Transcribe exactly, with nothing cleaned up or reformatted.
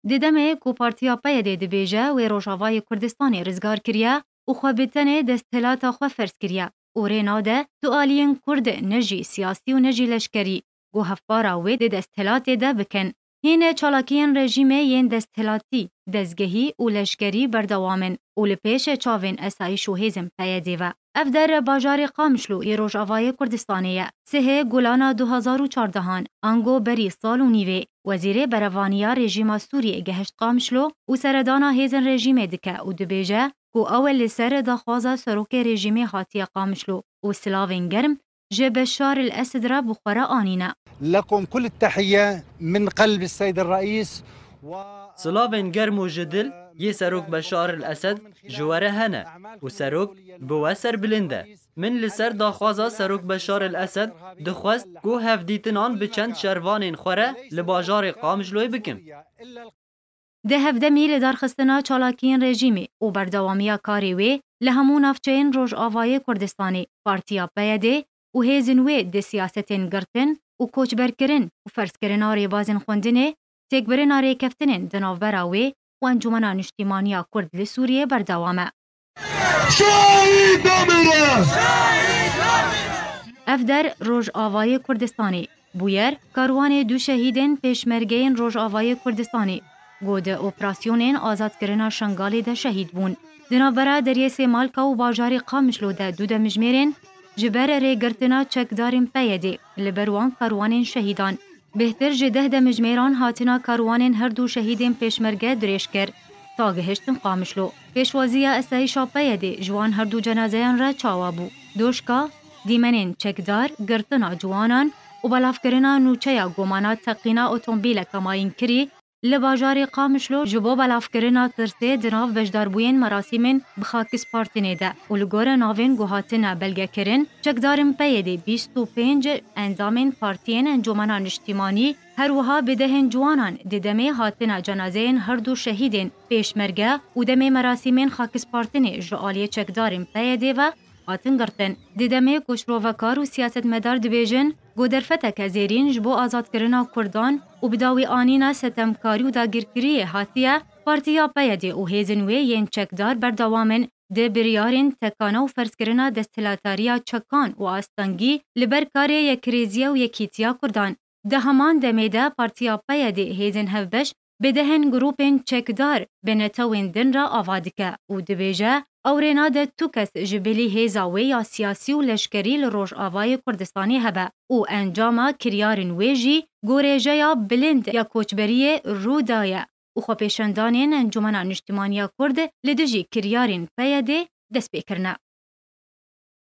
Di demê ku Partiya P Y D dibêje wê Rojavayê Kurdistanê rizgar kiriye û xwe bi tenê desthilata xwe ferz kiriye û rê nade du aliyên Kurd ne jî siyasî û ne jî leşkerî ku hevpara wê di desthilatê de bikin. Hîn çalakiyên rejîmê yên desthilatî, dezgehî û leşkerî berdewam in û li pêş çavên esayîş û hêzên P Y D ve. Ev der bajarê Qamişlo yê Rojavayê Kurdistanê ye. Sihê Gulana du hazar û çardehan, ango berî sal û nîvê, Wezîrê Berevaniya rejîma Sûriyê gehişt Qamişlo û seredana hêzên rejîmê dike û dibêje ku ew li ser daxwaza serokê rejîmê hatiye Qamişlo û silavên germ ji Beşar el Esed re bi xwe re anîne. لكم كل التحية من قلب السيد الرئيس و Silavên germ û ji dil yê Serok Beşar el Esed ji we re hene û Serok bi we serbilind e. Min li ser daxwaza Serok Beşar el Esed dixwest ku hevdîtinan bi çend şervanên xwe re li bajarê Qamişloyê bikim. Di hevdemî lidarxistina çalakiyên rejîmê û berdewamiya karê wê li hemû navçeyên Rojavayê Kurdistanê, Partiya P Y D û hêzên wê di siyasetên girtin û koçberkirin û ferzkirina rêbazên xwendinê, têkbirina rêkeftinên di navbera wê û Encûmena Niştîmaniya Kurd li Sûriyê berdewam e. Şehîd demire! Ev der Rojavayê Kurdistanê bûyer karwanê du şehîdên pêşmergeyên Rojavayê Kurdistanê ku di operasyonên azadkirina Şengalê de şehîd bûn. Di navbera deriyê Sêmalka û bajarê Qamişlo de du demjimêrên ji ber rêgirtina çekdarên P Y D li ber wan karwanên şehîdan. Bêhtir ji deh demjimêran hatina karwanên her du şehîdên pêşmerge dirêj kir, ta gihiştin Qamişlo. Pêşwaziya esayîşa P Y D ji wan her du cenazeyan re çawa bû? Doşka, dîmenên çekdar, girtina ciwanan û belavkirina nûçeya gomana teqîna otomobîleke mayînkirî li bajarê Qamişlo ji bo belavkirina tirsê di nav beşdarbûyên merasîmên bi xakispartinê de û li gore navên ku hatine belgekirin, çekdarên P Y D bîst û pênc endamên partiyên Encûmena Niştîmanî, her wiha bi dehên ciwanan di demê hatina cenazeyên her du şehîdên pêşmerge û demê merasîmên xakispartinê ji aliyê çekdarên P Y D ve hatin girtin. Di demê ku şirovekar û siyasetmedar dibêjin ku derfeteke zêrîn ji bo azadkirina Kurdan û bi dawî anîna setemkarî û dagirkiriyê hatiye, Partiya P Y D û hêzên wê yên çekdar berdewam in di biryarên tekana û ferzkirina desthilatdariya çekan û astengî li ber karê yekrêziya û yekîtiya Kurdan. Di heman demê de Partiya P Y D hêzên hevbeş bi dehên grûpên çekdar bi netewên din re ava dike û dibêje, ew rê nade tu kes ji bilî hêza wê ya siyasî û leşkerî li Rojavayê Kurdistanê hebe û encama kiryarên wê jî gorêjeya bilind ya koçberiyê rû daye û xwepêşandanên Encûmena Niştimaniya Kurd li dijî kiryarên P Y D dest pê kirine.